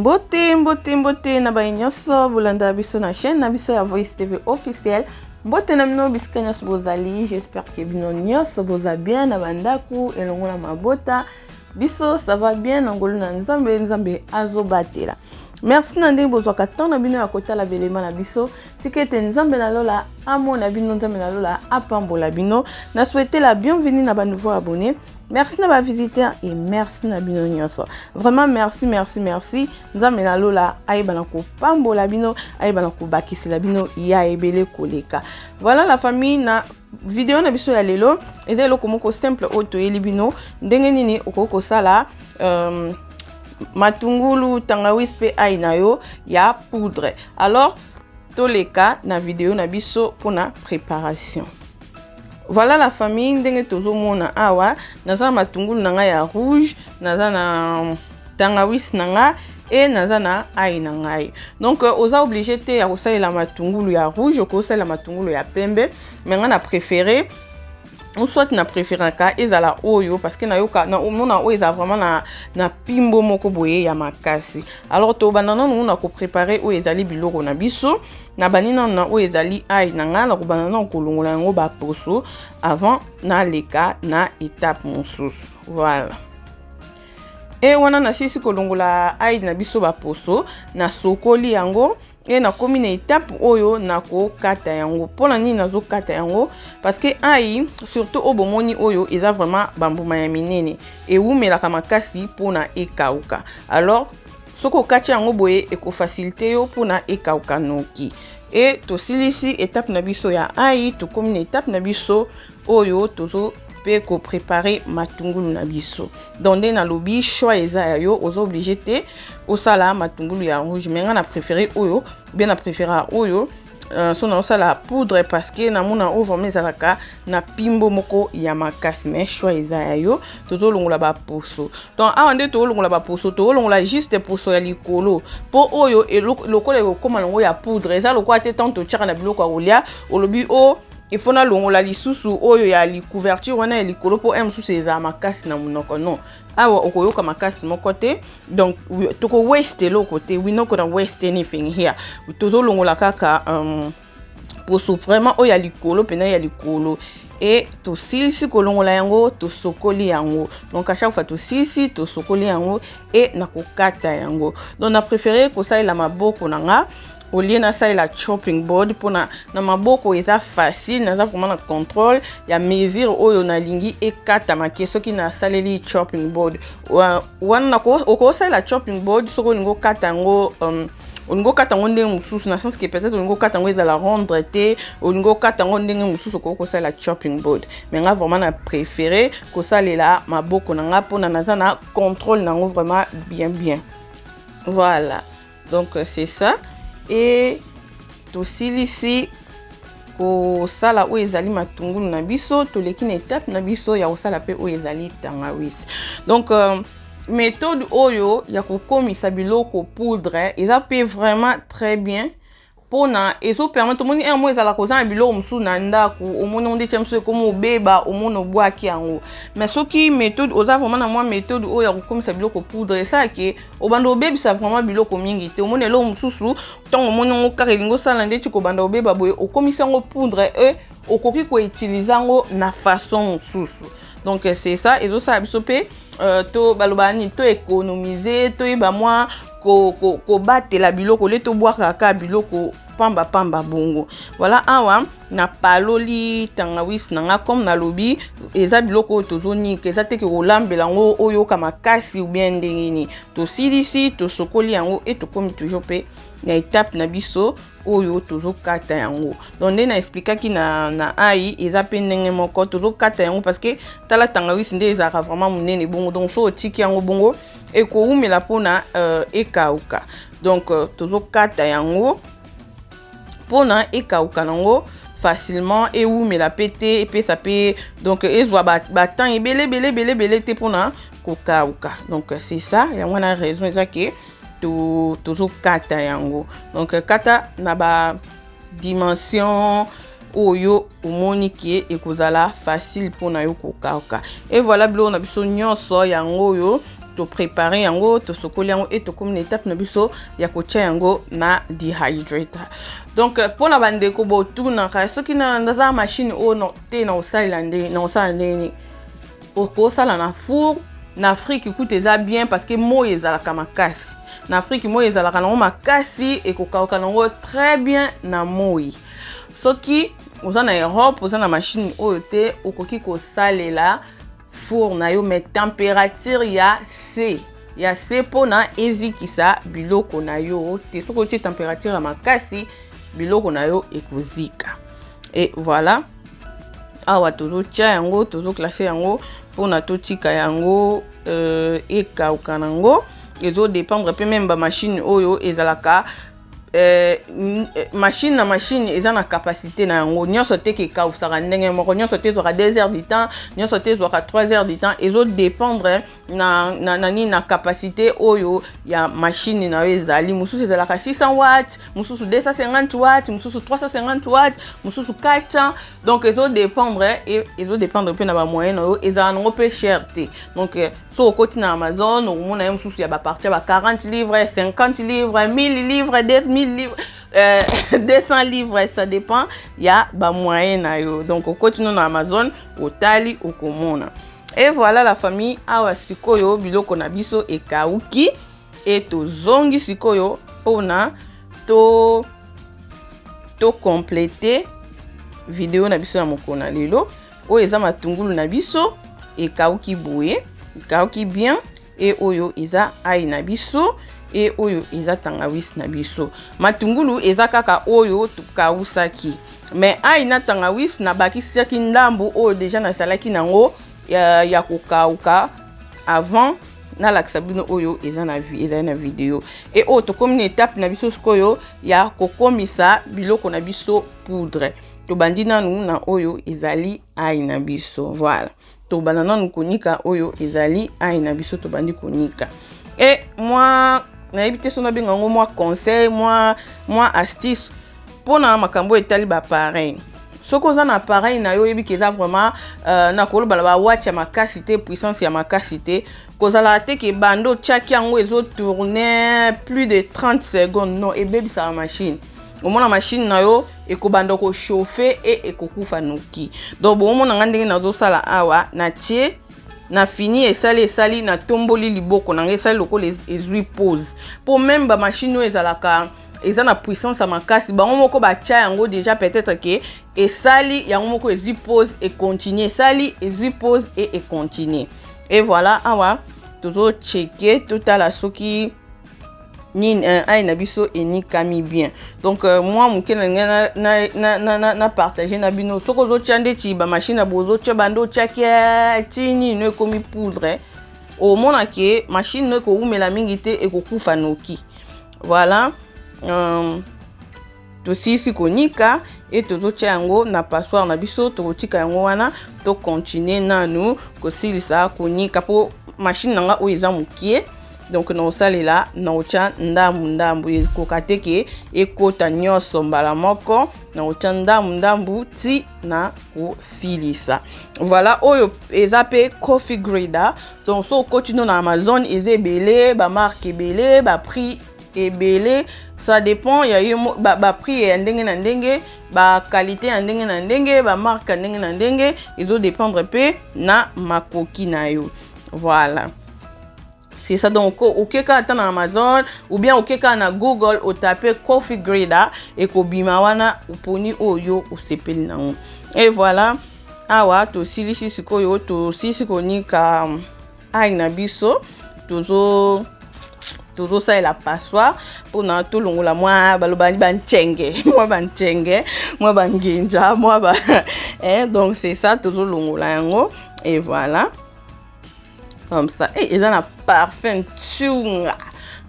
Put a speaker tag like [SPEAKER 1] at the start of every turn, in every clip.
[SPEAKER 1] Mbote, mbote, mbote na baye nyonso bolanda biso na chaîne na biso ya Voice TV officiel. Mbote na bino bisika nyonso bozali. J'espère que bino nyonso boza bien na bandaku elongo na mabota. Biso ça va bien na ngolu na Nzambe, Nzambe azobatela. Merci na ndenge bozwaka temps na bino ya kotala belema na biso. Tika ete Nzambe na lola amona bino, Nzambe na lola apambola bino. Na souhaiter la bienvenue na ba nouveaux abonnés. Merci na ba visiteurs et merci na bino nyonso. Vraiment merci, merci, merci. Nzambe na lola ayeba na kopambola bino, ayeba na kobakisela bino ya ebele koleka. Voilà la famille, na video na biso ya lelo eza eloko moko simple oyo toyeli bino ndenge nini okoki kosala matungulu, tangawisi mpe ail na yo ya poudre. Alors toleka na video na biso mpona préparation. Voilà la famille, ndenge tozomona awa, naza na matungulu na ngai ya rouge, naza na tangawisi na nga e naza na ail na ngai. Donc oza obligé te ya kosalela matungulu ya rouge, okosalela matungulu ya pembe, mais ngai na préféré ou soit na préféraka ezala oyo parce que nayoka na omona oyo eza vraiment na pimbo moko boye ya makasi. Alors tobanda nanu na kopréparer oyo ezali biloko na biso. Na bandi nanu na oyo ezali ail na ngai, na kobanda nanu kolongola yango baposo avant naleka na étape mosusu. Voilà, e wana nasilisi kolongola ail na biso baposo, nasokoli yango e nakomi na étape oyo nakokata yango. Mpona nini nazokata yango? Parce que ail, surtout oyo bomoni oyo eza vraiment bambuma ya minene, ewumelaka makasi mpona ekauka. Alors soki okati yango boye, ekofaciliter yo mpona ekauka noki. E tosilisi étape na biso ya ail, tokomi na étape na biso oyo tozo mpe kopréparer matungulu na biso. Donc nde nalobi, choix eza ya yo, oza obligé te osala matungulu ya rouge, mais nga na préféré oyo, bien na préféra oyo so naosala poudre parce que namona oyo vraiment ezalaka na pimbo moko ya makasi, mais choix eza ya yo. Tozolongola baposo. Donc awa nde tozolongola baposo, tozolongola juste poso ya likolo, mpo oyo lokola ekokóma nango ya poudre, eza lokola te tant totiaka na biloko ya kolia, olobi o il faut nalongola lisusu oyo ya couverture wana ya likolo mpo un mosusu ezala makasi na monoko. Non, awa okoyoka makasi moko te. Donc toko waste eloko te, we not gonna waste anything here. Tozolongola kaka poso vraiment oyo ya likolo mpena ya likolo. E tosilisi kolongola yango, tosokoli yango. Donc à chaque fois tosilisi, tosokoli yango e na kokata yango. Donc na préféré kosalela maboko na nga au lieu nasalela chopping board, mpona na maboko eza facile, naza vraiment na contrôle ya mesure oyo nalingi ekatama. Soki nasaleli chopping board wana, okosalela chopping board soki olingi okata yango, olingi okata yango ndenge mosusu, na sens que peut-être olingi okata yango ezala rondre te, olingi okata yango ndenge mosusu, okoki kosalela chopping board. Mais nga vraiment na préféré kosalela maboko na nga mpona naza na contrôle nango vraiment bien bien. Voilà, donc c'est ça. E tosilisi kosala oyo ezali matungulu na biso, toleki na étape na biso ya kosala mpe oyo ezali tangawisi. Donc méthode oyo ya kokomisa biloko poudre eza mpe vraiment très bien mpona ezopermettre, omoni un mo ezalaka koza na biloko mosusu na ndako, omoni ngo ndeti mosusu ekómi obeba, omoni obwaki yango. Mais soki méthode oza vraiment na mwa méthode oyo ya kokomisa biloko poudre, esalaki obanda obebisa vraiment biloko mingi te. Omoni eloko mosusu, ntango omoni yango kaka elingi osala ndeti kobanda obeba boye, okomisi yango poudre e okoki koutiliser yango na façon mosusu. Donc c'est ça, ezosala biso mpe to balobaka nini, to économiser, toyeba mwa kobatela biloko le tobwakaka kaka biloko pambapamba bongo. Voilà, awa napaloli tangawisi na nga. Comme nalobi, eza biloko oyo tozonika, eza teke kolambela yango oyoka makasi ou bien ndenge nini. Tosilisi, tosokoli yango e tokomi toujours mpe na étape na biso oyo tozokata yango. Donc nde na expliquaki na ail, eza mpe ndenge moko, tozokata yango parce que tala tangawisi nde ezalaka vraiment monene bongo. Donc so otiki yango bongo, ekowumela mpona ekauka. Donc tozokata yango mpona ekauka nango facilement, ewumela mpe te, epesa mpe, donc ezwa batemps ba ebele ebele ebele ebele te mpona kokauka. Donc c'est ça, yango wana raison eza ke tozokata yango. Donc kata na ba dimension oyo omoni ke ekozala facile mpona yo kokauka. E voilà, biloko na biso nyonso yango oyo. Toprépare yango, tosokoli yango e tokomi na étape na biso ya kotia yango na dehydrator. Donc mpona bandeko botunaka soki naza machine oyo te, na kosalela ndenge, na kosala ndenge okosala na four. Na Afrique kuta eza bien parce que moi ezalaka makasi na Afrique. Moi ezalaka nango makasi, ekokauka nango très bien na moi. Soki oza na Europe, oza na machine oyo te, okoki kosalela four na yo, mais température ya se mpona ezikisa biloko na yo te. Soki otie température ya makasi, biloko na yo ekozika. Et voilà, awa tozotia yango, tozoclasser yango mpona totika yango ekauka nango. Ezodépendre mpe même bamachine oyo ezalaka, machine na machine eza na capacité na yango. Nyonso te ke ekausaka ndenge moko, nyonso te ezwaka 2 heures du temps, nyonso te ezwaka 3 heures du temps. Ezodépendre na nini, na capacité oyo ya machine na yo ezali. Mosusu ezalaka 600 watt, mosusu 250 watt, mosusu 350 watt, mosusu 400. Donc ezodépendre, ezodépendre mpe na bamoyen na yo. Ezala nango mpe cher te. Donc so okoti na Amazon, okomona ye mosusu ya bapartir ya ba 40 livres, 50 livres, 1000 livres, 2000 livres, 200 livres, ça dépend ya bamoyen na yo. Donc okoti no na Amazon, otali, okomona. Et voilà la famille, awa sikoyo biloko na biso ekauki e tozongi sikoyo mpona to tocompléter video na biso ya mokolo na lelo. Oyo eza matungulu na biso, ekauki boye, ekauki bien. E oyo eza ail na biso, e oyo eza tangawisi na biso. Matungulu eza kaka oyo tokausaki, mais ail na tangawisi nabakisaki ndambu oyo déjà nazalaki nango ya kokauka avant nalakisa bino oyo eza na ezali na video. E oyo tokomi na étape na biso sikoyo ya kokomisa biloko na biso poudre. Tobandi nanu na oyo ezali ail na biso. Voilà, tobanda nanu konika oyo ezali ail na biso. Tobandi konika. E mwa nayebi te so nabenga yango mwa conseil, mwa astuce mpona makambo etali baappareil. Soki oza na appareil na yo, oyebi ke eza vraiment na koloba na bawatts ya makasi te, puissance ya makasi te, kozala te ke bando otiaki yango ezotourne plus de 30 secondes. Non, ebebisaka machine. Omona machine na yo ekobanda kochauffe e ekokufa noki. Donc bomona nga ndenge nazosala awa, natie na fini, esali natomboli liboko na ngai, esali lokola ezwi pause. Mpo même bamachine oyo ezalaka eza na puissance ya makasi, bango moko batia yango déjà, peut-être ke esali yango moko, ezwi pause, econtinue, esali, ezwi pause e econtinue. Et voilà, awa tozochecker, totala soki nini, ail na biso enikami bien. Donc mwa moke na ngai na partage na bino. Soki ozotia ndeti bamachine na boye, ozotia bando, otiaki ti nini ekomi poudre, omona ke machine no ekowumela mingi te, ekokufa noki. Voilà, tosilisi konika e tozotia yango na passoire na biso. Tokotika yango wana, tocontinue nanu kosilisa konika mpo machine na nga oyo eza mokie. Donc na kosalela na kotya ndambu ndambu, ekoka te ke ekota nyonso mbala moko. Na kotya ndambu ndambu ti na kosilisa. Voilà, oyo eza mpe coffee grinder. Donc so okoti no na Amazon, eza ebele, bamarque ebele, baprix ebele, ça dépend ya yo. Baprix ya ndenge na ndenge, baqualité ya ndenge na ndenge, bamarque ya ndenge na ndenge, ezodépendre mpe na makoki na yo. Voilà, c'est ça. Donc okeka ata na Amazon ou bien okeka na Google, otape coffee grader, ekobima wana, oponi oyo osepeli nango. Et voilà, awa tosilisi sikoyo, tosilisi konika ail na biso. Tozosalela passoire mpona tolongola mwa balobani bantsenge, mwa bantsenge, mwa bangenja, mwa ba eh, donc c'est ça, tozolongola yango. Et voilà, comme ça. Eh, eza na parfum ntunga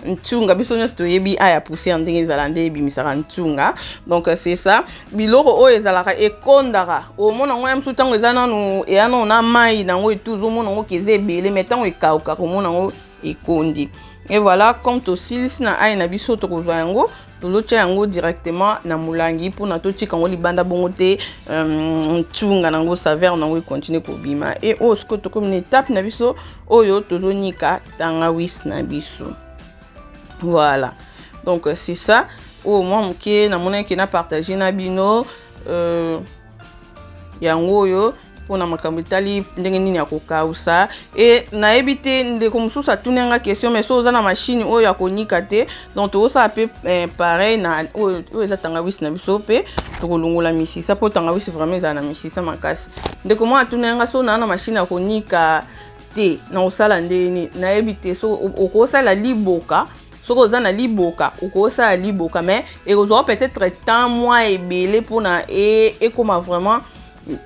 [SPEAKER 1] ntunga. Biso nyonso toyebi ail ya poussière ndenge ezala, nde ebimisaka ntunga. Donc c'est ça, biloko oyo ezalaka ekondaka, omona yango ya mosusu ntango eza nanu, eya nano na mai nango etu, ozomona yango ke eza ebele, mais ntango ekaukaka, omona yango ekondi. Et voilà, comme tosilisi na ail na biso, tokozwa yango, tozotia yango directement na molangi mpona totika yango libanda bongo te, ntunga nango, saveur nango econtinue kobima. E oyo sikoyo tokomi na étape na biso oyo tozonika tangawisi na biso. Voilà, donc c'est ça. Oyo mwa moke namonaki na partage na bino yango oyo mpona makambo etali ndenge nini ya kokausa. E nayebi te, ndeko mosusu atuni nga question, mais so oza na machine oyo ya konika te, donc tokosala mpe pareil na oyo. Oyo eza tangawisi na biso mpe tokolongola misisa, mpo tangawisi vraiment ezala na misisa makasi. Ndeko moko atuni nga so naa na machine ya konika te, na kosala ndenge nini? Nayebi te, so okosala liboka. Soki oza na liboka, okosala liboka, mais ekozwa peut-être temps mwa ebele mpona ekóma vraiment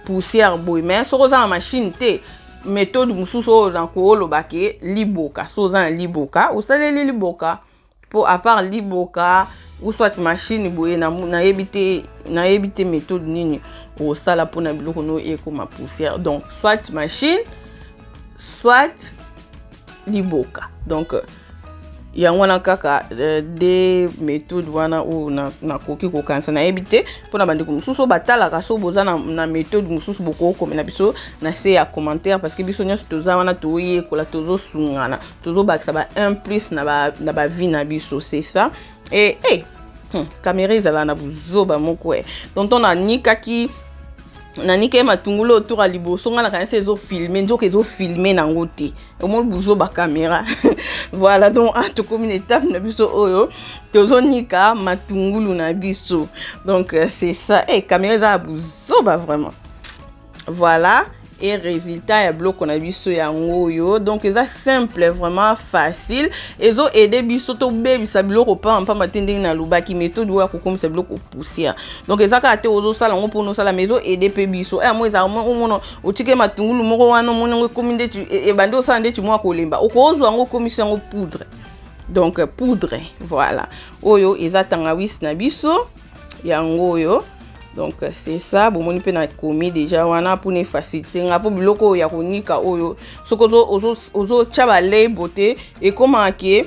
[SPEAKER 1] poussière boye. Mais soki oza na machine te, méthode mosusu oyo nakoloba ke liboka. So oza na liboka, osaleli liboka, mpo à part liboka ou soit machine boye, nayebi te, nayebi te méthode nini osala mpona biloko no ekóma poussière. Donc soit machine, soit liboka. Donc yango wana kaka de méthode wana oyo nakoki kokanisa. Nayebi te mpona bandeko mosusu oyo batalaka, so boza na méthode mosusu, bokokomela biso na se ya commentaire, parce que biso nyonso toza wana, toyekola, tozosungana, tozobakisa ba 1 plus na bavie na biso. C'est ça. E hey, caméra ezala na buzoba moko e. Tonton nanikaki, nanika ye matungulu autour ya liboso, nga nakanisi ezofilme, nzoka ezofilme nango te. Omoni buzoba caméra. Voilà, donc ah, tokomi na étape na biso oyo tozonika matungulu na biso. Donc c'est ça. Hey, caméra eza ya buzoba vraiment. Voilà, et résultat ya biloko na biso yango oyo. Donc eza simple, vraiment facile, ezoaide biso tobebisa biloko pamba te. Ndenge nalobaki, méthode oyo ya kokomisa biloko poussière, donc eza kaka te ozosala yango mpona osala, mais ezoaide mpe biso. Mo ezala omona otike matungulu moko wana, omoni yango ekomi ndeti ebandi osala ndeti mwa kolemba, okozwa yango, okomisi yango poudre. Donc poudre, voilà. Oyo eza tangawisi na biso, yango oyo. Donc c'est ça. Bomoni mpe nakomi déjà wana mpona efacilité nga, mpo biloko oyo ya konika oyo, soki ozotya balabel te, ekomaka ke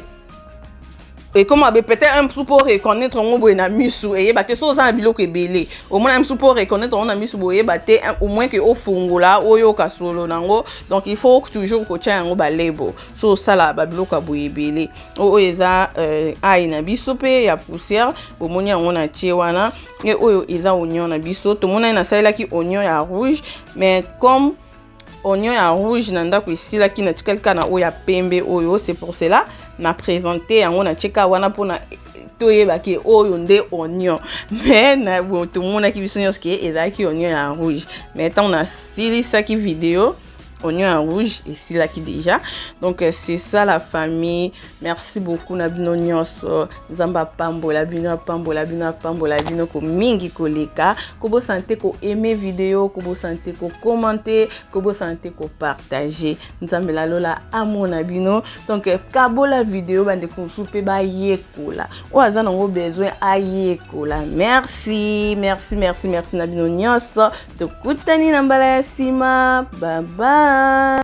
[SPEAKER 1] ekoma be peut-être un mosusu mpo reconnaître yango boye na misu, eyeba te. So oza na biloko ebele, omona mosusu mpo reconnaître yango na misu boye, oyeba te, au moins ke ofungola, oyoka solo nango. Donc il faut toujours kotia yango balabel so osala babiloko ya boye ebele. Oyo eza ail na biso mpe ya poussière, bomoni yango na tie wana. E oyo eza oignon na biso. Tomonani nasalelaki oignon ya rouge, mais comme oignon ya rouge na ndako esilaki, natikali kaka na oyo ya pembe oyo. C'est pour cela na présente yango, natie kaka wana mpona toyebaki oyo nde oignon. Mais na tomonaki biso nyonso ke ezalaki oignon ya rouge, mais ntango nasilisaki video, oignon ya rouge esilaki déjà. Donc c'est ça, la famille. Merci beaucoup na bino nyonso. Nzambe apambola bino, apambola bino, apambola bino ko mingi koleka. Kobosana te koaime video, kobosana te kokommente, kobosana te kopartage. Nzambe lalola amona bino. Donc kabola video, bandeko mosusu mpe bayekola, oyo aza nango besoin ayekola. Merci, merci, merci, merci na bino nyonso. Tokutani na mbala ya nsima. Bye bye.